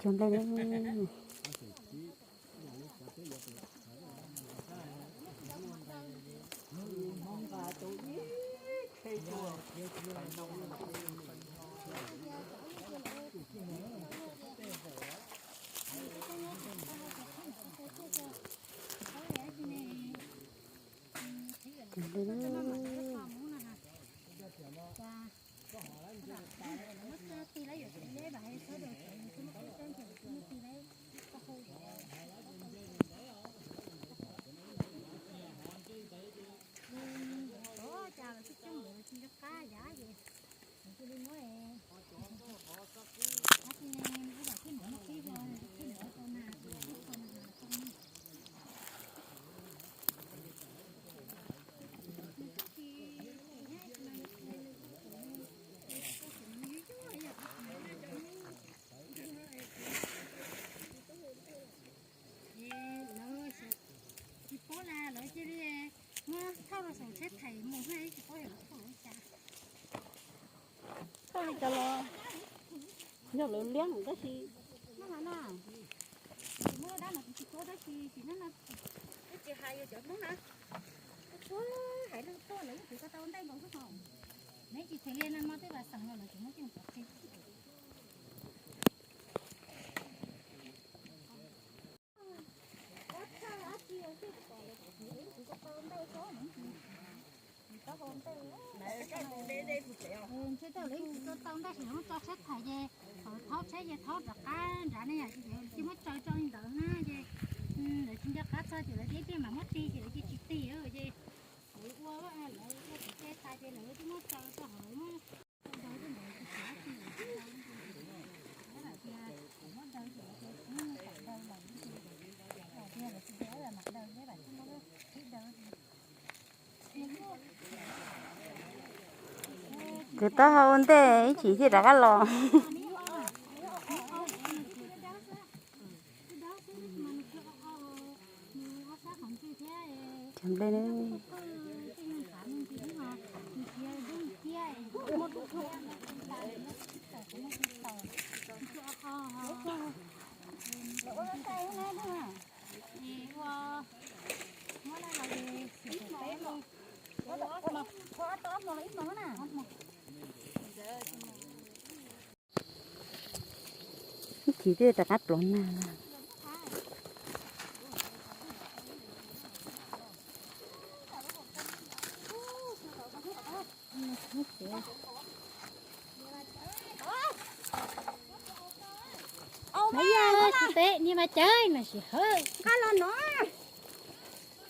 Cog nplej. Tsis paub las lawv cia li muab thauj rau saum tsheb thais mus, tsis paub yog lawv thauj li cas. Thauj li cas los yog lawv liab tab sis no no, tsis muaj dab no kuv tsis paub tab sis sim no no, twb tsis hais yog cov Hmoob na, tsuas hais lwm tus lawv yeej tsis tau ntej nkaus xwb hos. Neb tsis them li no no twb vas xeem los lawv tsis muab coj mus pov tseg. Ntshe tau lawv tsis tau tau ntaj sim muab tso tsheb thais ces thaub tsheb ces thaub rov qab nrad ne yom, cia muab tsaws tso li ntawd na ces lawv tsis nco qab txog ces lawv tias ib pliag mam muab tig ces lawv cia tsis tig ces lawv ua, lawv ua tsis tau tas ces lawv twb muab tsaws tso hauv lawv muab daws tej ntawd tsis xav tig lawv tsis daws, lawv hais tias muab daws ces lawv tias muab daws lawm, tias lawv tsis daws mam daws thiab mam muab daws. Kwv taub hau ua ntej ib chim thiaj rov qab los. Cov nplej ne. Ib chim twb rov qab plov nag. Tsis teb niag mas cawg mas sim hawb.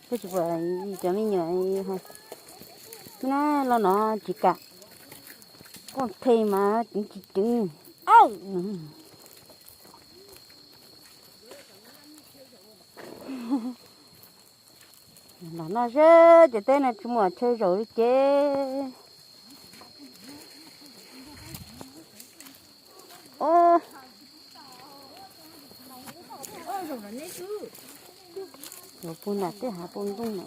Koj tsis pom cov me nyuam no los no tsis kam, koj the mas tsis ceev. Los no seb ces teb no tsis muaj chaw zaum li ces. Yuav pug nram tej hav pug ntoo no.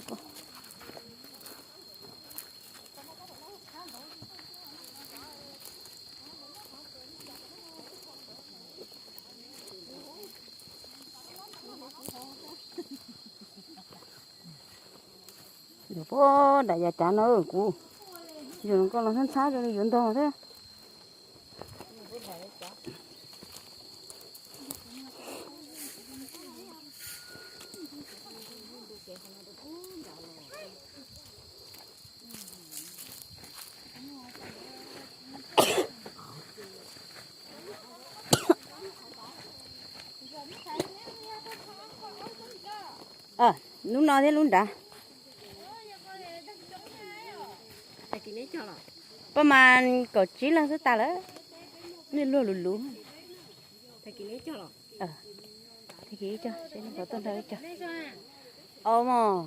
Yuav puag nram yav cav no kuv, yus koj los ntxhab ntxhab zoo li yuav ntog thiab. Lub no thiab lub nrad. Pab mas kaum tsib leeg xwb tas lawm. Nej luag lus lus. Tag kis cog, seb nej puas tuaj nrog wb cog. Au mog.